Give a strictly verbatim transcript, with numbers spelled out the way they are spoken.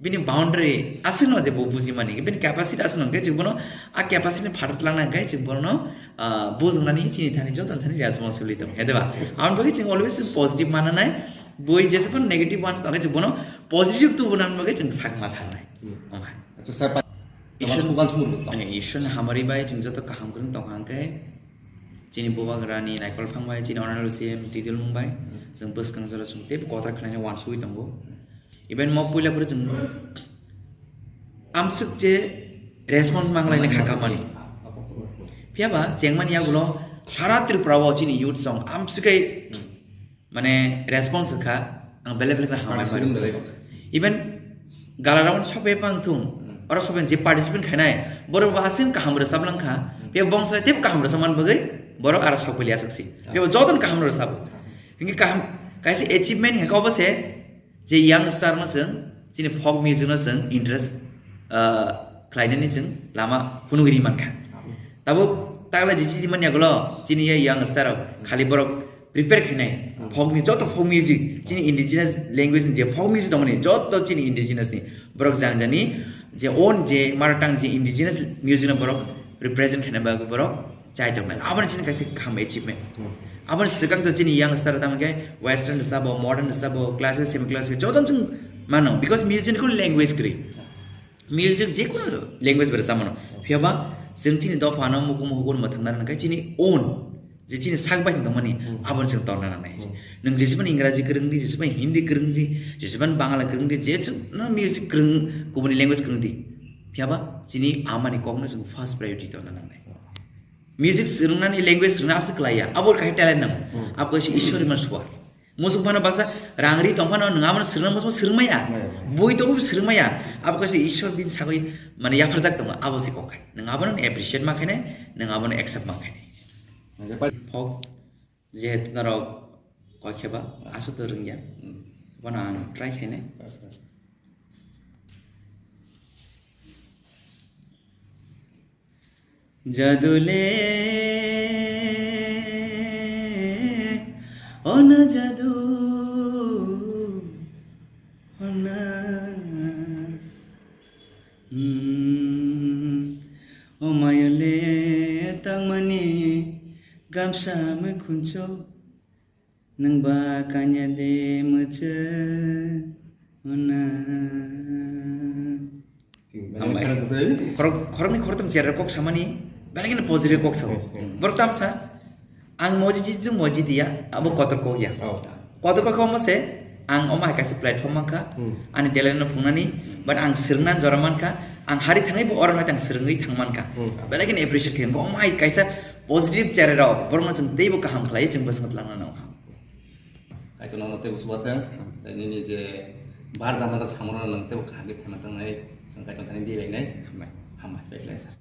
Bini boundary aswkno je bo bujimani, bini capacity aswkno hwnkhe chwng bono a capacity ni phataro twlangna hwnkhe chwng bono, ah, bujuknani chini thani joto thani responsibility tongo, he de ba? Aboni bagwi chwng always positive mananai, bui jesa phano negative ones tongkhe chwng bono positive tubuna bagwi chwng sakma tharnai. Hmm. Omo hai. Acha, sir, pa-, Ishwar, Ishwar hamari bai chwng joto kaham kwrwng tongkha hwnkhe chini bubagrani naikol phang bai, chini honorable C M Twi Dilmung bai, hmm, chwng bwskang jora chwng teibo kotor khlaina uansugwi tongo. Even mo puila phuru chwng amswk je response manglaina kha kamani. Phiya ba chengmani yagulo sara Tripura o chini youth song amswk khe mane response kha, ang belai belai khe hambai mano. Even gala round sok bai pang thung, oro sok bai je participant khainai, borok bo aswk kaham rwchap lang kha. Phiya bongsa teibo kaham rwchap man bagwi borok aro sok bai aswk si. Phiya bo jotono kaham rwchap. Hinkhe kaham kaisa achievement hinkhe obo se, je youngster no chwng chini folk music no chwng interest, ah, khlainani chwng lama phunugwi ri mankha. Tabuk takla je chini manya gulo chini ye youngster rok khali borok prepare khainai, hmm, folk ni joto folk music chini indigenous language ni je folk music tongmani joto chini indigenous ni borok jani jani je own je mother tongue je indigenous music no borok represent khaina bagwi borok chai tongkha. Aboni chini kaisa kaham achievement. Hmm. Aboni swkang to chini youngster tamo khe western rwchabo, modern rwchabo, classical, semi classical joto chwng mano, because music ni language kwrwi. Music je kono language bai rwchapmano. Phiya ba chwng chini dophano mukumu hukun mwthangna nang khe chini own je chini sak bai tongmani, hmm, aboni chwng tongna nangnai. Hmm. Nwng jesebani Engraji kwrwng di, jesebani Hindi kwrwng di, jesebani Bangla kwrwng di, je chwng no music kwrwng, kubuni language kwrwng di. Phiya ba chini amani kokno chwng first priority tongna nangnai. Music swrwngnani language swrwngna abse kwlaiya, abo kaisa talent nang. Hmm. Abo kaisa Ishwar rimani suar. Musuk phano baksa rang ri tong phano nwng abono swrwngna muchungma swrwngmaya. Hmm. Bui tongo swrwngmaya. Abo kaisa Ishwar bini sagwi mane yapharjak tongo, abo se kok khai. Nwng abono appreciate ma khainai, nwng abono accept ma khainai. Hwnkhe pai- Phok jehetu norok kok kheba, hmm, aswk to rwngya. Hmm. Bono ang try khainai. Hmm. Jadu le, o na jadu, o na. Hmm, o mayo le tangmani gamsa mui khuncho. Nwng ba kanya de mwchwng hwnna. Hambai. Khorok-, khoroknwi khoroktham chair rok kok samani belai kheno positive kok sao. Hmm, hmm. Borok tamsa ang moji ji jung moji dia abo kotor kok ya. Oh. Kotor kok omo se ang omo hai kaisa platform mankha. Hmm. Ani talent no phungnani, hmm, but ang swrwngna jora mankha. Ang hari thangwi bo oro hai tang swrwngwi thang mankha. Hmm. Belai kheno appreciate khe omo hai kaisa positive chair rok borok no chwng teibo kaham khlai chwng bwswk lang nang. Kaitor nono teibo chubathwng, tei nini je bar jama jak samano nwng teibo kaham khe khaima tongnai, chwng Kaitor thani di lainai. Hambai. Hambai, pai khlai sir.